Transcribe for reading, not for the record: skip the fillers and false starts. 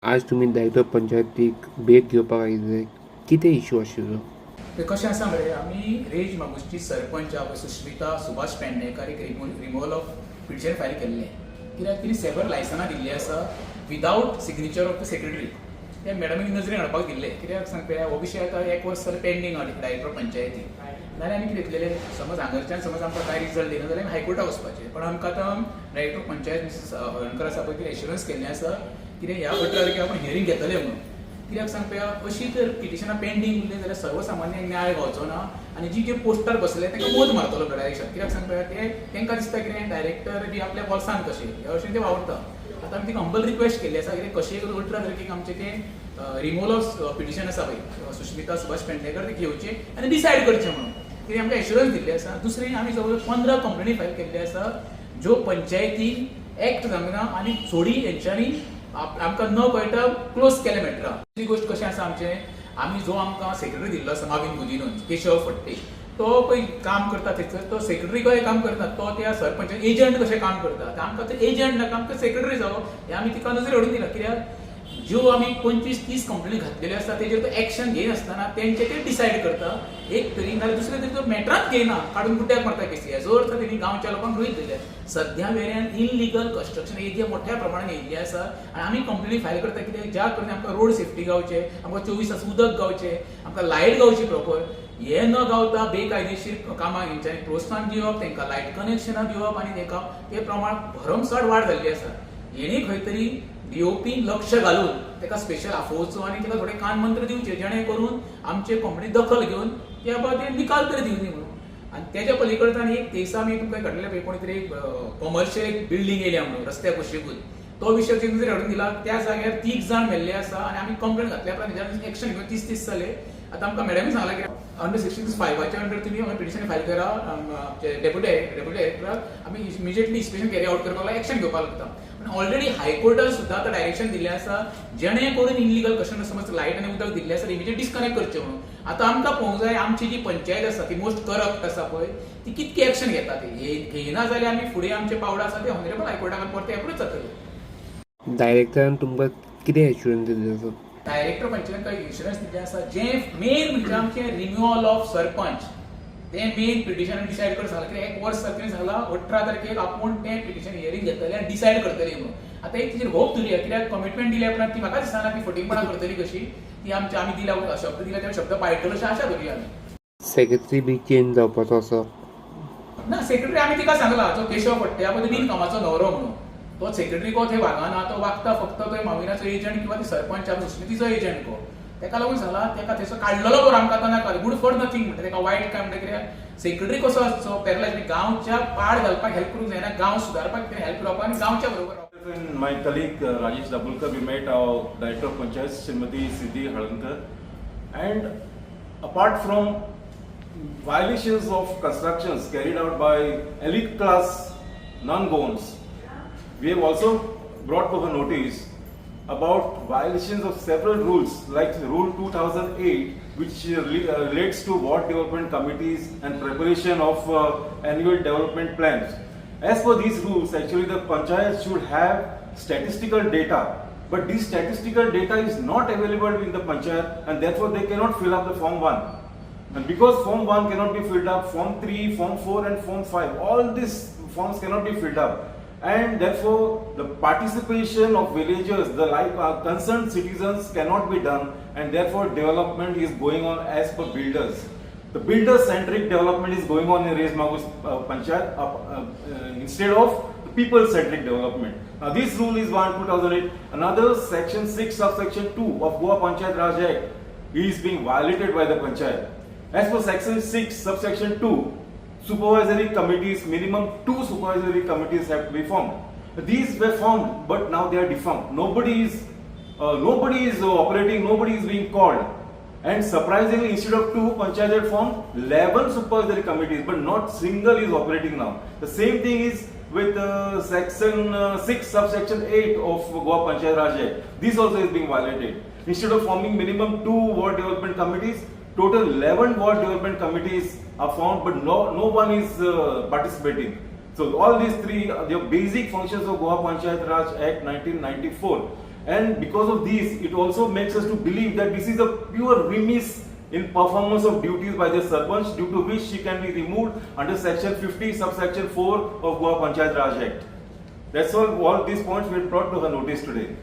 आज तुमी डायरेक्टर पंचायतीक भेट घेवपाक आयिल्ले, कितें इशू आशिल्लो? ते कशें आसा मरे, आमी रेज मागुशची सरपंच आहा पळय, सुश्मिता सुभाष पेडणेकर, एक रिमूवल ऑफ पिटिशन फायल केल्लें, कित्याक तिणी सेवर लायसनां दिल्ली आसा without signature of the secretary. ते मॅडमीक नजरेन हाडपाक दिल्लें. कित्याक सांग पळया, हो विशय आतां एक वर्स जालें पेंडींग आहा डायरेक्टर पंचायती. नाल्यार आमी कितें येतलेले, समज हांगरच्यान समज आमकां कांय रिजल्ट येना जाल्यार आमी हायकोर्टाक वचपाचें. पण आमकां आतां डायरेक्टर पंचायत मिसीस हळर्णकर आसा पळय, ती एश्युरन्स केल्लें आसा कितें ह्या 18 तारखेक आपूण हियरींग घेतलें म्हणून. कित्याक सांग पळया, अशी जर पिटिशनां पेंडींग उरलीं जाल्यार सर्वसामान्यांक न्याय गावचो ना आनी जी जे पोस्टार बसले तांकां मोद मारतलो डायरेक्शन. कित्याक सांग पळया, ते तांकां दिसता कितें डायरेक्टर बी आपल्या बोल्सान कशें, ह्या भशेन ते वावुरता. आतां आमी तिका हंबल रिक्वेस्ट केल्ली आसा कितें कशेंय करून 18 तारखेक आमचें तें रिमूवल ऑफ पिटिशन आसा पळय, सुश्मिता सुभाष पेडणेकर, ते घेवचें आनी डिसायड करचें म्हणून. कितें आमकां एश्युरन्स दिल्लें आसा. दुसरें, आमी जवळ 15 कंप्लेनी फायल केल्ले आसा ज्यो पंचायतीन एक्ट जावंक ना आनी थोडी हेंच्यांनी आमकां न कळटा क्लोज केले मॅटरां. दुसरी गोश्ट कशें आसा आमचें, आमी जो आमकां सेक्रेटरी दिल्लो आसा माविन गुदिनून केशव फडते, तो पळय काम करता थंयसर, तो सेक्रेटरी कशें काम करता, तो त्या सरपंच एजंट कशें काम करता. आतां आमकां ते एजंट नाका, आमकां सेक्रेटरी जावो हें आमी तिका नजर हाडून दिला. कित्याक ज्यो आमी 25-30 कंप्लेनी घातलेल्यो आसता तेजेर तो एक्शन घेयनासतना तेंचे ते डिसायड करता एक तरी, नाल्यार दुसरे तरी तो मॅटराच घेयना, काडून गुड्ड्याक मारता केसी. हेजो अर्थ तेणी गांवच्या लोकांक गृहीत धरले. सध्या वेऱ्यान इनलिगल कन्स्ट्रक्शन एरिया मोठ्या प्रमाणात येयल्ली आसा आनी आमी कंप्लेनी फायल करता कित्याक ज्या करून आमकां रोड सेफ्टी गावचे, आमकां 24 तास उदक गावचे, आमकां लायट गावची प्रॉपर. हे न गावता बेकायदेशीर कामां हेंच्यांनी प्रोत्साहन दिवप, तांकां लायट कनेक्शनां दिवप आनी तांकां ते प्रमाण भरमसाठ वाड जाल्ली आसा. हेणी खंय तरी डीओपीन लक्ष घालून ताका स्पेशल आफोवचो आनी ताका थोडे कान मंत्र दिवचे, जेणे करून आमचे कंप्लेनी दखल घेवन ते बाबा ते निकाल तरी दिवनी म्हणून. आनी तेच्या पलीकडच्यान एक तेसा आमी तुमकां घडलेले पळय, कोणी तरी एक कॉमर्शियल एक बिल्डींग येयल्या म्हणून रस्त्या कुशीकूच, तो विशय नजरेर हाडून दिला. त्या जाग्यार तीग जाण मेल्ले आसा आनी आमी कंप्लेन घातल्या उपरांत तेच्यार एक्शन घेवन 30 दीस जाले. आतां आमकां मॅडमी सांगलां की अंडर 65च्या अंडर तुमी पिटिशन फायल करा आमचे डेप्युटी डायरेक्टराक, आमी इमिजिएटली इन्स्पेक्शन कॅरी आवट करपाक एक्शन घेवपाक लागता. आनी ऑलरेडी हायकोर्टान सुद्दां आतां डायरेक्शन दिल्लें आसा, जेणे करून इनलिगल कस्टमर समज लायट आनी उदक दिल्लें आसा, इमिजिएट डिस्कनेक्ट करचें म्हणून. आतां आमकां पळोवंक जाय, आमची जी पंचायत आसा ती मोस्ट करप्ट आसा पळय, ती कितकी एक्शन घेता ती. घेयना जाल्यार आमी फुडें आमचे पावलां आसा ते ऑनरेबल हायकोर्टाक परते एप्रोच जातले. डायरेक्टरान तुमकां कितें एश्युरन्स दिल्लें आसा? डायरेक्टर पंचायतीन काही इन्शुरन्स दिल्लें आसा, जें मेन म्हणजे आमचें रिन्युअल ऑफ सरपंच, तें मेन पिटिशन डिसायड कर सांगलां. कित्याक एक वर्स जालें, सांगलां 18 तारखेक आपूण तें पिटिशन हियरींग घेतलें आनी डिसायड करतली म्हणून. आतां एक तिचेर होप धरुया, कित्याक कमिटमेंट दिल्या उपरांत ती म्हाका दिसना ती फटींगपणां करतली कशी. ती आमची आमी दिल्या शब्द, दिल्या त्या शब्द पाळटलो अशें आशा धरुया आमी. सेक्रेटरी बी चेंज जावपाचो आसा? ना, सेक्रेटरी आमी तिका सांगला, जो केशव फडते पळय, तो बिन कामाचो न्हवरो म्हणून. तो सेक्रेटरी को थंय वागना, तो वागता फक्त तो माविनाचो एजंट किंवा ती सरपंच सुस्मितीचो एजंट को. तेका लागून सांगला, तेका थंयसर काडलेलो बरो, आमकां आतां नाका. गुड फॉर नथींग म्हणटा तेका. वायट काय म्हणटा, कित्याक सेक्रेटरी कसो आसचो, पॅरलायज, गांवच्या पाड घालपाक हेल्प करूंक जायना, गांव सुदारपाक हेल्प करपाक आनी गांवच्या बरोबर. And my colleague Rajesh Dabulkar, we met our Director of Panchayat Srimati Siddhi Halankar, and apart from violations of constructions carried out by elite class non-Goans, we have also brought to her notice about violations of several rules like Rule 2008, which relates to ward development committees and preparation of annual development plans. As per these rules, actually the panchayat should have statistical data, but this statistical data is not available in the panchayat and therefore they cannot fill up the form 1. And because form 1 cannot be filled up, form 3, form 4 and form 5, all these forms cannot be filled up. And therefore, the participation of villagers, the like concerned citizens cannot be done, and therefore development is going on as per builders. The builder-centric development is going on in Reis Magos Panchayat instead of the people-centric development. Now this rule is 1 2008. Another section 6 subsection 2 of Goa Panchayat Raj Act is being violated by the Panchayat. As per section 6 subsection 2, supervisory committees, minimum two supervisory committees have to be formed. These were formed, but now they are defunct. Nobody is operating, nobody is being called. And surprisingly, instead of two, Panchayat had formed 11 supervisory committees, but not single is operating now. The same thing is with section 6, subsection 8 of Goa Panchayat Raj Act. This also is being violated. Instead of forming minimum two ward development committees, total 11 ward development committees are formed, but no one is participating. So all these three are the basic functions of Goa Panchayat Raj Act 1994. And because of this, it also makes us to believe that this is a pure remiss in performance of duties by the sarpanch, due to which she can be removed under section 50 subsection 4 of Goa Panchayat Raj Act. That's all these points we brought to her notice today.